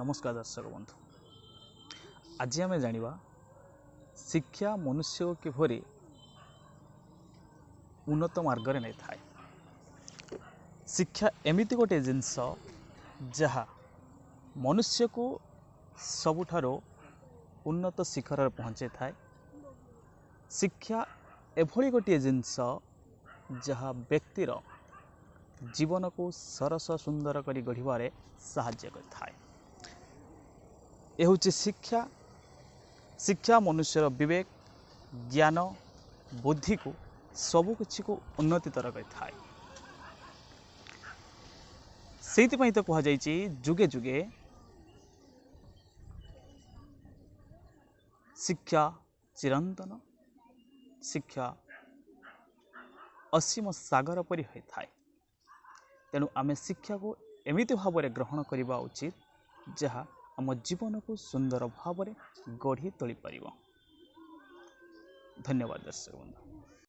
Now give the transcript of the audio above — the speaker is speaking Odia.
ନମସ୍କାର ଦର୍ଶକ ବନ୍ଧୁ, ଆଜି ଆମେ ଜାଣିବା ଶିକ୍ଷା ମନୁଷ୍ୟକୁ କିପରି ଉନ୍ନତ ମାର୍ଗରେ ନେଇଥାଏ। ଶିକ୍ଷା ଏମିତି ଗୋଟିଏ ଜିନିଷ ଯାହା ମନୁଷ୍ୟକୁ ସବୁଠାରୁ ଉନ୍ନତ ଶିଖରରେ ପହଞ୍ଚାଇଥାଏ। ଶିକ୍ଷା ଏଭଳି ଗୋଟିଏ ଜିନିଷ ଯାହା ବ୍ୟକ୍ତିର ଜୀବନକୁ ସରସ ସୁନ୍ଦର କରି ଗଢ଼ିବାରେ ସାହାଯ୍ୟ କରିଥାଏ। ଏ ହେଉଛି ଶିକ୍ଷା। ଶିକ୍ଷା ମନୁଷ୍ୟର ବିବେକ, ଜ୍ଞାନ, ବୁଦ୍ଧିକୁ ସବୁକିଛିକୁ ଉନ୍ନତିତର କରିଥାଏ। ସେଇଥିପାଇଁ ତ କୁହାଯାଇଛି ଯୁଗେ ଯୁଗେ ଶିକ୍ଷା ଚିରନ୍ତନ, ଶିକ୍ଷା ଅସୀମ ସାଗର ପରି ହୋଇଥାଏ। ତେଣୁ ଆମେ ଶିକ୍ଷାକୁ ଏମିତି ଭାବରେ ଗ୍ରହଣ କରିବା ଉଚିତ ଯାହା ଆମ ଜୀବନକୁ ସୁନ୍ଦର ଭାବରେ ଗଢ଼ି ତୋଳିପାରିବ। ଧନ୍ୟବାଦ ଦର୍ଶକ ବନ୍ଧୁ।